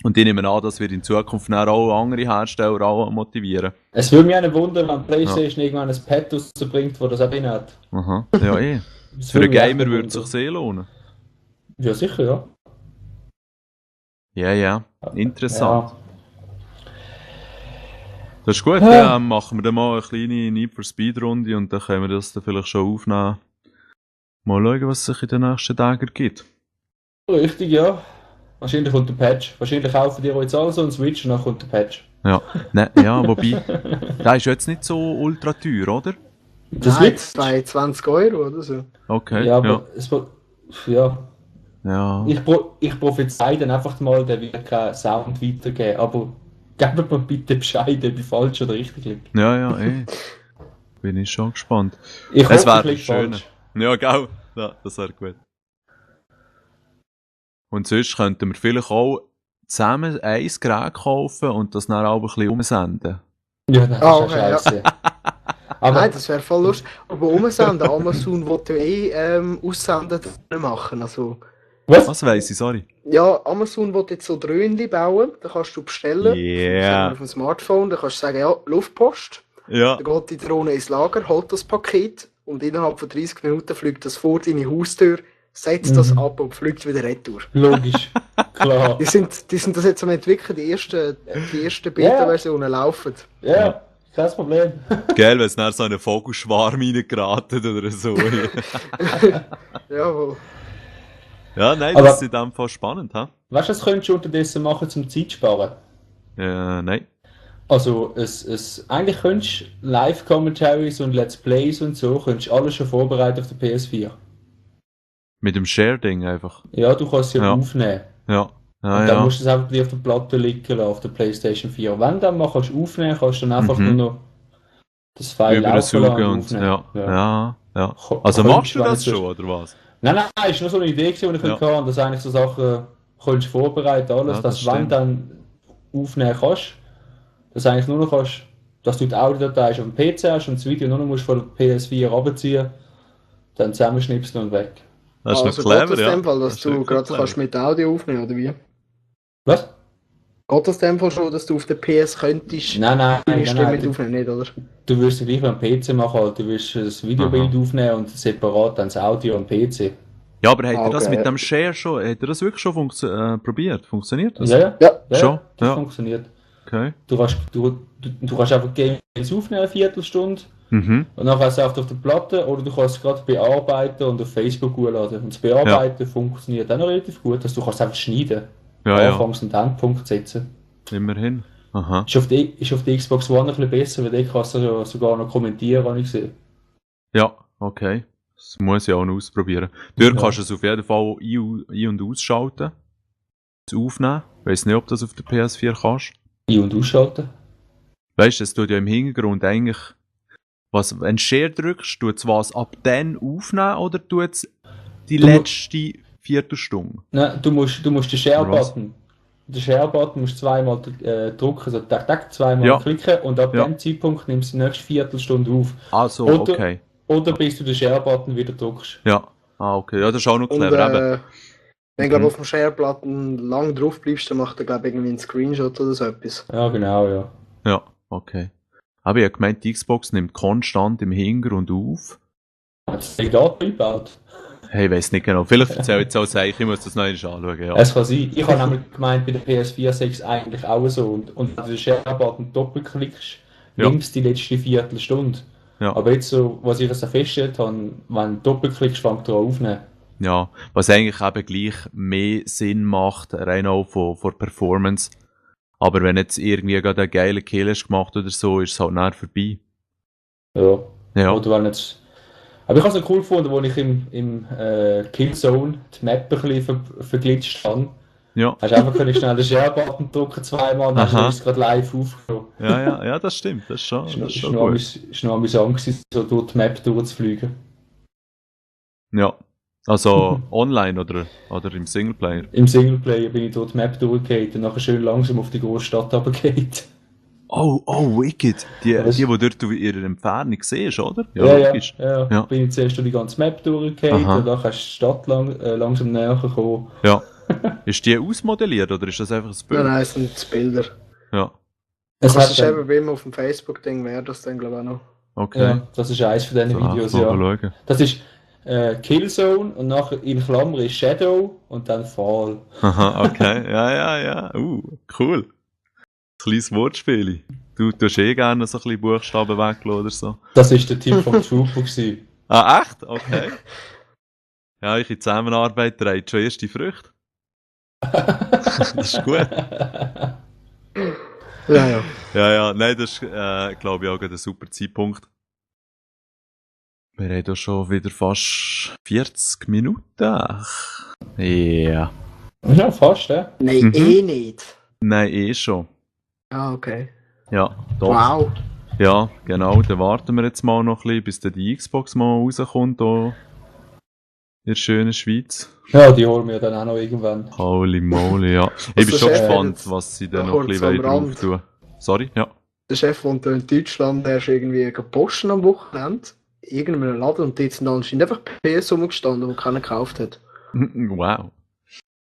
Und ich nehme an, dass wir in Zukunft auch andere Hersteller auch motivieren. Es würde mich auch nicht wundern, wenn PlayStation irgendwann ein Pad rausbringt, das das auch drin hat. Aha, ja Für einen Gamer würde es sich sehr lohnen. Ja, sicher, ja. Ja, interessant. Ja. Das ist gut, dann machen wir dann mal eine kleine Need for Speed Runde und dann können wir das dann vielleicht schon aufnehmen. Mal schauen, was es sich in den nächsten Tagen gibt. Richtig, ja. Wahrscheinlich kommt der Patch. Wahrscheinlich kaufen die jetzt alle so einen Switch und dann kommt der Patch. Ja, wobei, der ist jetzt nicht so ultra teuer, oder? Das Nein, 20 Euro oder so. Okay, ja. Aber es wird, ja. Ich prophezei dann einfach mal, der wird keinen Sound weitergeben, aber gebt mir bitte Bescheid, ob ich falsch oder richtig liege. Ja, Bin ich schon gespannt. Ich es hoffe, wäre schön. Ja, genau. Ja, das wäre gut. Und sonst könnten wir vielleicht auch zusammen ein Gerät kaufen und das dann auch ein bisschen umsenden. Ja, das ist ja scheiße. Aber nein, das wäre voll lustig. Aber umsenden, Amazon will ja aussenden machen. Also, was weiss ich, sorry? Ja, Amazon will jetzt so Dröhnchen bauen, da kannst du bestellen. Yeah. Auf dem Smartphone, da kannst du sagen, ja, Luftpost. Ja. Dann geht die Drohne ins Lager, holt das Paket und innerhalb von 30 Minuten fliegt das vor deine Haustür, setzt das ab und fliegt wieder retour. Logisch, klar. Die sind das jetzt am entwickeln, die ersten Beta-Versionen laufen. Ja, kein Problem. Geil, wenn es nach so einen Vogelschwarm reingeraten oder so. Jawohl. Ja, nein, das ist in dem Fall spannend, ha? Weißt du, was könntest du unterdessen machen, zum Zeit zu sparen? Nein. Also, eigentlich könntest du Live-Commentaries und Let's Plays und so, könntest alles schon vorbereiten auf der PS4. Mit dem Share-Ding einfach? Ja, du kannst sie aufnehmen. Ja. Und dann musst du es einfach auf der Platte liegen auf der PlayStation 4. Wenn du dann mal aufnehmen kannst du dann einfach nur noch das File laufen lassen und aufnehmen. Ja. Also machst du das schon, oder was? Nein, ist nur so eine Idee, die ich hatte, dass eigentlich so Sachen kannst vorbereiten, alles, dass wenn du dann aufnehmen kannst, dass eigentlich nur noch kannst, dass du die Audiodatei auf dem PC hast und das Video nur noch musst von der PS4 runterziehen, dann zusammenschnipsen und weg. Das ist noch clever, geht das in dem Fall, dass du gerade kannst mit Audio aufnehmen, oder wie? Was? Geht das in dem Fall schon, dass du auf der PS könntest? Nein. Mit aufnehmen, nicht, oder? Du wirst es gleich beim PC machen, halt. Du wirst das Videobild aufnehmen und separat dann das Audio am PC. Ja, aber hat er das mit dem Share schon, hat er das wirklich schon probiert? Funktioniert das? Ja. Schon? Das funktioniert. Okay. Du kannst einfach Games aufnehmen, eine Viertelstunde. Und dann kannst du es auf der Platte oder du kannst es gerade bearbeiten und auf Facebook hochladen. Und das Bearbeiten funktioniert auch noch relativ gut, dass du kannst einfach schneiden. Anfangs- und Endpunkt setzen. Immerhin. Aha. Ist auf der Xbox One ein bisschen besser, weil dort kannst du sogar noch kommentieren, habe ich gesehen. Ja, okay. Das muss ich auch noch ausprobieren. Dort kannst du es auf jeden Fall ein- und ausschalten. Das Aufnehmen. Ich weiss nicht, ob du das auf der PS4 kannst. Ein- und ausschalten? Weißt du, es tut ja im Hintergrund eigentlich, wenn du Share drückst, tut es was ab dann aufnehmen oder tut es die letzte Viertelstunde? Nein, du musst den Share-Button. Den Share-Button musst du zweimal drücken, also zweimal klicken und ab dem Zeitpunkt nimmst du die nächste Viertelstunde auf. Ah so, okay. Oder bis du den Share-Button wieder drückst. Ja, okay, ja, das ist auch noch clever. Wenn du auf dem Share-Button lang drauf bleibst, dann macht er glaube irgendwie einen Screenshot oder so etwas. Ja, genau, ja. Ja, okay. Aber ich habe gemeint, die Xbox nimmt konstant im Hintergrund auf. Hat es die Daten eingebaut? Hey, ich weiss nicht genau. Vielleicht erzähl jetzt auch ich muss das noch einmal anschauen, ja. Es kann sein. Ich habe nämlich gemeint, bei der PS4 sei es eigentlich auch so. Und wenn du den Share-Button doppelklickst, Ja. nimmst du die letzte Viertelstunde. Ja. Aber jetzt so, was ich so festgestellt habe, wenn du doppelklickst, fängt er an aufnehmen. Ja, was eigentlich eben gleich mehr Sinn macht, rein auch von Performance. Aber wenn jetzt irgendwie gerade einen geilen Kill hast gemacht oder so, ist es halt näher vorbei. Ja. Ja. Oder wenn jetzt... Aber ich habe es noch cool gefunden, als ich im Killzone die Map ein bisschen verglitscht habe. Ja. Hast du einfach können schnell den Share-Button drücken zweimal und dann Aha. hast du es gerade live aufgenommen. Ja, das stimmt. Das ist schon, Es schon war gut. noch amüsant gewesen, so durch die Map durchzufliegen. Ja. Also online oder im Singleplayer? Im Singleplayer bin ich durch die Map durchgegangen und nachher schön langsam auf die große Stadt runtergegangen. Oh, wicked. Die Was? dort in ihrer Entfernung siehst, oder? Ja. Ja. Bin ich zuerst durch die ganze Map durchgegangen Aha. und dann kannst du die Stadt langsam näher kommen. Ja. Ist die ausmodelliert oder ist das einfach ein Bild? Nein, es sind die Bilder. Ja. Es Das hat ist dann, eben bei ihm auf dem Facebook-Ding, wäre das dann, glaube ich, auch noch. Okay. ja, das ist eines von diesen So, Videos, mal ja. schauen. Das ist Killzone und nachher in Klammer ist Shadow und dann Fall. Aha, okay. Ja. Cool. Kleines Wortspiel. Du tust eh gerne so ein bisschen Buchstaben weglassen oder so. Das ist der Tipp vom Trooper gewesen. Ah, echt? Okay. Ja, eure Zusammenarbeit trägt schon erste Früchte. Das ist gut. Ja. Ja, nein, das ist, glaube ich, auch gerade ein super Zeitpunkt. Wir haben hier schon wieder fast 40 Minuten. Ja. Ja, fast, ja. Nein, eh nicht. Nein, eh schon. Ah, okay. Ja, doch. Wow. Ja, genau. Dann warten wir jetzt mal noch ein bisschen, bis dann die Xbox mal rauskommt hier in der schönen Schweiz. Ja, die holen wir dann auch noch irgendwann. Holy moly, ja. Ich bin Also, schon Chef, gespannt, jetzt was sie dann noch noch ein kurz bisschen am drauf Rand. tun. Sorry, ja. Der Chef wohnt hier in Deutschland, der ist irgendwie gepostet am Wochenende. In irgendeinem Laden und dort sind anscheinend einfach PS rumgestanden, die keiner gekauft hat. Wow.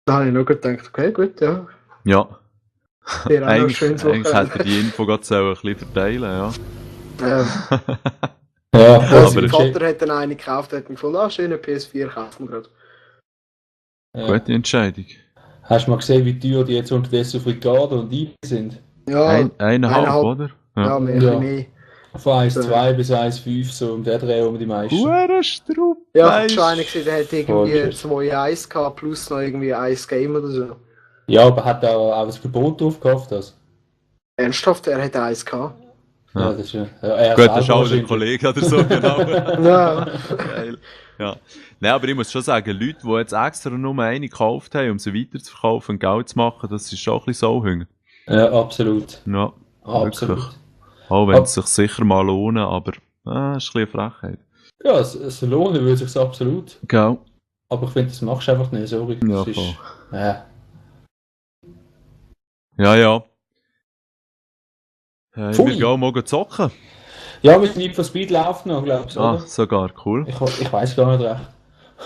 Da habe ich noch gedacht, okay, gut, ja. Ja. Wäre auch noch ein Eigentlich schönes hätte Wochenende. er die Info gerade so ein bisschen verteilen, ja. Ja, Also Aber- mein Vater hat dann eine gekauft, hat gefunden, ah, schöne PS4 kaufen wir gerade. ja. Gute Entscheidung. Hast du mal gesehen, wie teuer die jetzt unterdessen auf Ricardo und Ibi sind? Ja, Eineinhalb, eineinhalb. oder? ja, mehr, Ja. mehr. Von 1,2 bis 1,5, so um den Dreh um die meisten. Huere Strupp, Ja, ich war schon einer gewesen, der hat irgendwie Voll. 2.1 gehabt, plus noch irgendwie 1 Game oder so. Ja, aber hat er auch das Gebot drauf gekauft, das? Ernsthaft, er hat 1 gehabt. Ja. Ja, das ist ja. Er Gut, das ist selber auch der wahrscheinlich. Kollege oder so, genau. Ja. Geil. Ja. Nein, aber ich muss schon sagen, Leute, die jetzt extra nur eine gekauft haben, um sie weiterzuverkaufen und Geld zu machen, das ist schon ein bisschen Sauhunger. Ja, absolut. Ja, Absolut. wirklich. Auch wenn es sich sicher mal lohnen, aber ist ein bisschen eine Frechheit. Ja, es lohnen würde sich absolut. Gell? Aber ich finde, das machst du einfach nicht, sorry. Ja, Das ist, voll. ja. Ja. Ich Pfui. will gerne mal zocken. Ja, mit Need for Speed läuft noch, glaubst du, Ah, oder? sogar, cool. Ich weiß gar nicht recht.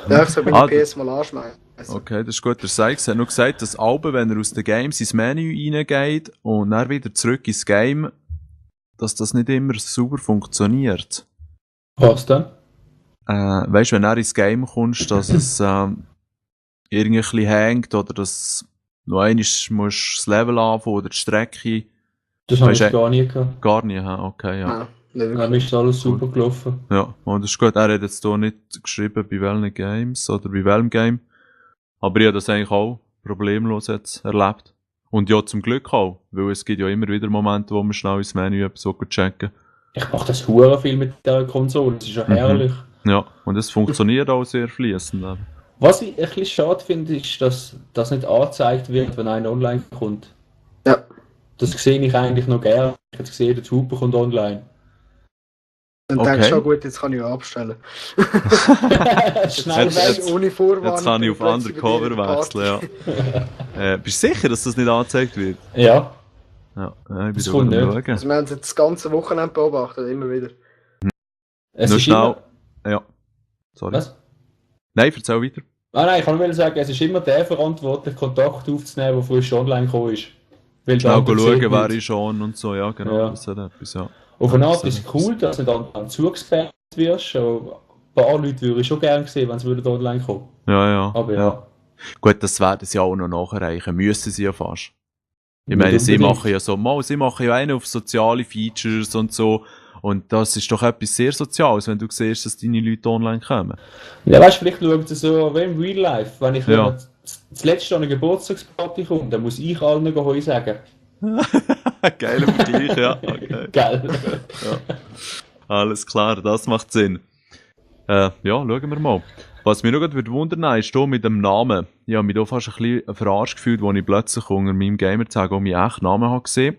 Ja, ich soll meine Ah, PS mal anschmeißen. Okay, das ist gut. Der Sykes hat noch gesagt, dass Alben, wenn er aus den Games ins Menü reingeht und dann wieder zurück ins Game, dass das nicht immer super funktioniert. Was denn? Weißt du, wenn du ins Game kommst, dass es irgendwie ein bisschen hängt oder dass noch einmal musst das Level anfangen oder die Strecke. Das habe ich Weißt du, gar nie gehabt. Gar nicht, hä? Okay, ja. Nein, nicht Dann wirklich. ist alles super gelaufen. Ja, und das ist gut. Er hat jetzt hier nicht geschrieben, bei welchen Games oder bei welchem Game. Aber ich habe das eigentlich auch problemlos jetzt erlebt. Und ja, zum Glück auch, weil es gibt ja immer wieder Momente, wo man schnell ins Menü etwas checken. Ich mache das hure viel mit der Konsole, das ist ja herrlich. Ja, und es funktioniert auch sehr fließend. Was ich ein bisschen schade finde, ist, dass das nicht angezeigt wird, wenn einer online kommt. Ja. Das sehe ich eigentlich noch gerne. Ich habe gesehen, der Huber kommt online. Dann Okay. denkst du, ja gut, jetzt kann ich ja abstellen. Schnell Jetzt- weg. jetzt- ohne Vorwarnung. Jetzt kann ich auf plötzlich Undercover bei dir in der Party. wechseln, ja. Bist du sicher, dass das nicht angezeigt wird? Ja, Ja, ich Das bin da kommt gerade am nicht. schauen. Also wir haben es jetzt das ganze Wochenende beobachtet, immer wieder. es Nur ist schnell. immer... Ja. Sorry. Was? Nein, erzähl weiter. Ah nein, ich kann nur sagen, es ist immer der verantwortlich, Kontakt aufzunehmen, der frisch online gekommen ist. Weil Schnell der andere schauen, sieht wer nicht. ist schon und so, ja, genau. Ja. Das hat etwas, ja. Auf eine Art Das ist es cool, dass du dann zugesperrt wirst, aber paar Leute würde ich schon gerne sehen, wenn sie online kommen. Ja. Aber ja. Gut, das werden sie auch noch nachreichen. Müssen sie ja fast. Ich Nicht meine, sie unbedingt. machen ja so, sie machen ja einen auf soziale Features und so. Und das ist doch etwas sehr Soziales, wenn du siehst, dass deine Leute online kommen. Ja, weißt du, vielleicht schauen sie so wie im Real Life. Wenn ich Ja. das letzte an eine Geburtstagsparty komme, dann muss ich allen Hoi sagen. Geiler Vergleich, ja. Okay. Geil. Alles klar, das macht Sinn. Ja, schauen wir mal. Was mich noch gerade wundern ist, hier mit dem Namen. Ich habe mich da fast ein bisschen verarscht gefühlt, als ich plötzlich unter meinem Gamertag auch meinen echten Namen habe gesehen.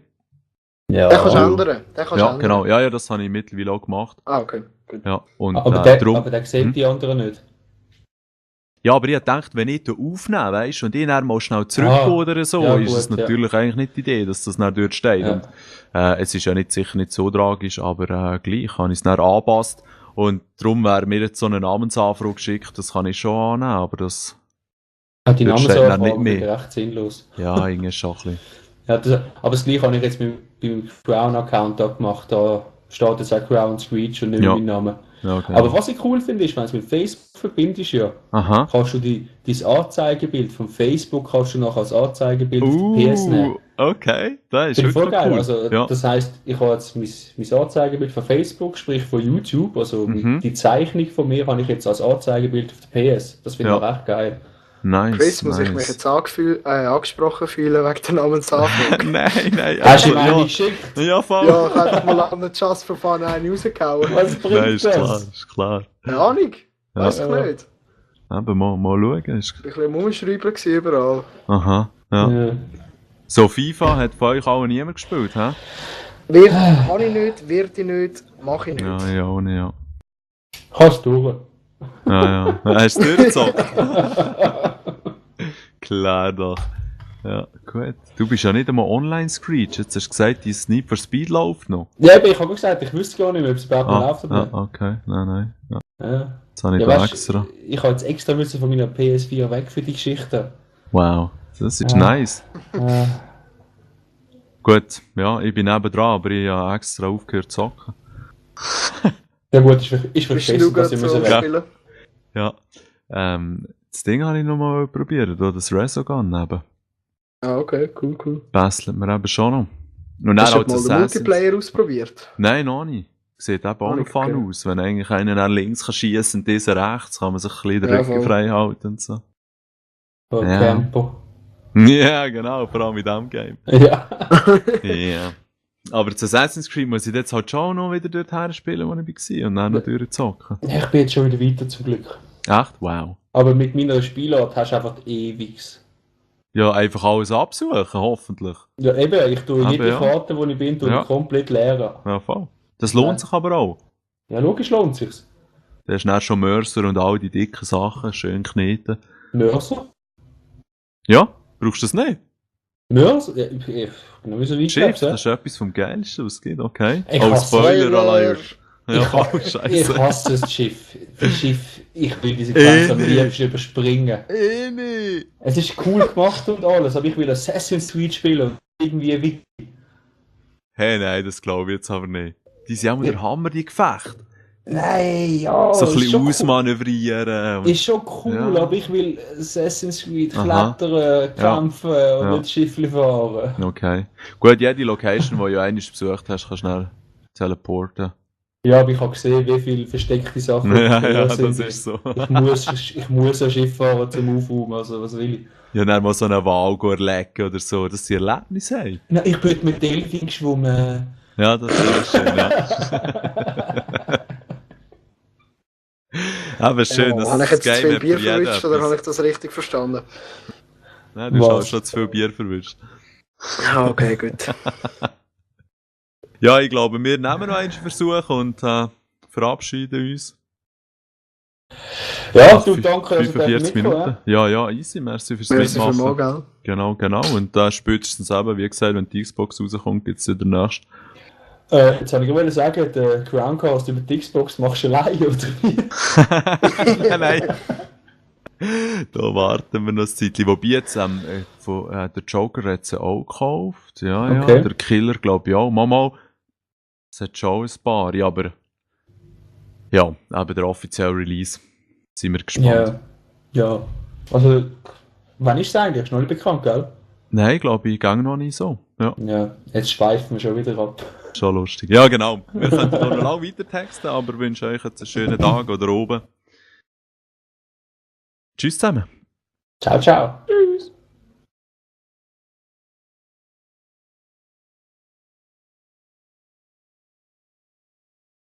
Ja. Den kannst du ändern. Den kannst du Ja, ändern. genau. Ja, das habe ich mittlerweile auch gemacht. Ah, okay. Gut. Ja, und Aber darum... der sehen die anderen nicht. Ja, aber ich habe gedacht, wenn ich den aufnehme, weißt, und ich dann mal schnell zurückkomme oder so, ja, ist gut, es natürlich eigentlich nicht die Idee, dass das dann dort steht. Ja. Und, es ist ja sicher nicht so tragisch, aber gleich habe ich es dann angepasst. Und darum wäre mir jetzt so eine Namensanfrage geschickt, das kann ich schon annehmen, aber das, Die dort steht dann nicht Namensanfrage mehr. ist recht sinnlos. ja, irgendwie ist schon ein bisschen... Ja, aber das gleiche habe ich jetzt beim Crown-Account auch gemacht. Da steht jetzt auch Crown Screech und nicht Ja. mein Name. Ja, okay. Aber was ich cool finde, ist, wenn du es mit Facebook verbindest, ja, Aha. kannst du dein Anzeigebild von Facebook kannst du nachher als Anzeigebild auf die PS nehmen. Okay, das ist Finde ich voll wirklich geil. cool. Also, ja. das heisst, ich habe jetzt mein Anzeigebild von Facebook, sprich von YouTube, also Mhm. die Zeichnung von mir habe ich jetzt als Anzeigebild auf der PS. Das finde ich Ja. auch echt geil. Nice, Chris, muss ich mich jetzt angesprochen fühlen wegen der Namensanfrage? Nein, Hast du ihm ja. eine geschickt? Ja, voll. Ja, ich habe einfach mal an den Just for Fun einen rausgehauen. Was bringt Nein, ist klar, das? ist klar. Keine Ahnung. Ja. Weiß ich nicht. Aber mal schauen. Ist... Ich war ein bisschen am Umschreiben gewesen überall. Aha, ja. Ja. So, FIFA hat von euch auch niemand gespielt, hä? Kann ich nicht, wird ich nicht, mache ich nicht. Ja, ja, ohne, ja. Kannst du durch. Ja. Hast du durchgezogen? Klar doch. Ja, gut. Du bist ja nicht einmal Online-Screech. Jetzt hast du gesagt, dein Need for Speed läuft noch. Ja, aber ich habe gesagt, ich wüsste gar nicht mehr, ob es überhaupt noch läuft oder nicht. Okay. Nein. Ja. Ja. Das habe ich Ja, da weißt, extra. ich habe jetzt extra müssen von meiner PS4 weg für die Geschichte. Wow, das ist Ja. nice. Äh, Gut, ja, ich bin nebendran, aber ich habe extra aufgehört zu zocken. ja gut, ist Bist vergessen, du dass gerade ich so müssen am weg. Spielen? Ja. Das Ding habe ich noch mal probiert, da das Resogun neben. Ah, okay, cool. Bastelt mir eben schon noch. Und dann Hast du halt mal den Assassins. Multiplayer ausprobiert? Nein, noch nicht. Sieht eben auch Noch noch nicht, fun okay. aus. Wenn eigentlich einer nach links kann schiessen und dieser rechts, kann man sich ein bisschen den Ja, Rücken voll. frei halten und so. Von Ja. Campo. Ja, genau, vor allem mit dem Game. Ja. Ja. Aber das Assassin's Creed muss ich jetzt halt schon noch wieder dorthin spielen, wo ich war und dann noch durchzocken. Ich bin jetzt schon wieder weiter zum Glück. Echt? Wow. Aber mit meiner Spielart hast du einfach ewiges. Ja, einfach alles absuchen, hoffentlich. Ja, eben, ich tue Aber jede ja. Karte, wo ich bin, Ja. komplett leeren. Ja, voll. Das lohnt Ja. sich aber auch. Ja, logisch lohnt sich's. Da hast du dann schon Mörser und all die dicken Sachen, schön kneten. Mörser? Ja, brauchst du das nicht? Mörser? Ja, ich bin noch nicht so weit Schiff, gehabt, das ist etwas vom Geilsten, was es gibt, okay. Ich Oh, hasse Spoiler-Alert. Ja, Ich, oh, ich Scheiße. hasse das Schiff. Das Schiff, ich will diese Grenze am Ehrlich? liebsten überspringen. Nicht. Es ist cool gemacht und alles, aber ich will Assassin's Creed spielen und irgendwie wie. Hey, nein, das glaube ich jetzt aber nicht. Die sind auch der Hammer, die Gefechte. Nein, ja. So ein ist bisschen schon ausmanövrieren. Cool. Ist schon cool, Ja. aber ich will Assassin's Creed Aha. klettern, Ja. kämpfen und Ja. nicht Schiffli fahren. Okay. Gut, jede Location, die du einmal besucht hast, kannst du schnell teleporten. Ja, aber ich habe gesehen, wie viele versteckte Sachen Ja, drin ja, sind. das ist so. Ich muss ein Schiff fahren zum Aufräumen, also was will ich? Ja, dann mal so eine Wahl erlegen oder so, dass sie Erlebnis haben. Nein, ich bin mit Delfin geschwommen. Ja, das ist schön, ja. Aber schön, dass Habe ich das jetzt zu Game viel hat Bier für jeden verwünscht oder habe etwas. ich das richtig verstanden? Nein, du hast auch Was? schon zu viel Bier verwischt. Ah, okay, gut. Ja, ich glaube, wir nehmen noch einen Versuch und verabschieden uns. Ja, du, danke, dass du 45 mitgekommen Minuten. Ja, easy, merci fürs Merci Mitmachen. vielmals, gell? Genau. Und spätestens eben, wie gesagt, wenn die Xbox rauskommt, gibt es wieder den nächsten. Jetzt wollte ich gerade sagen, den Crowncast über die Xbox machst du allein, oder wie? Nein. Da warten wir noch ein Zeitchen. Wobei jetzt der Joker hat sie auch gekauft. Ja, Okay. der Killer glaube ich auch. Mal, es hat schon ein paar, ja, aber Ja, eben der offizielle Release. Sind wir gespannt. Ja. Also, wann ist es eigentlich? Ist noch nicht bekannt, gell? Nein, glaube ich, gang noch nicht so. Ja, Ja, jetzt schweifen wir schon wieder ab. schon lustig. Ja, genau. Wir könnten noch lange weiter texten, aber wünsche euch jetzt einen schönen Tag oder oben. Tschüss zusammen. Ciao, ciao.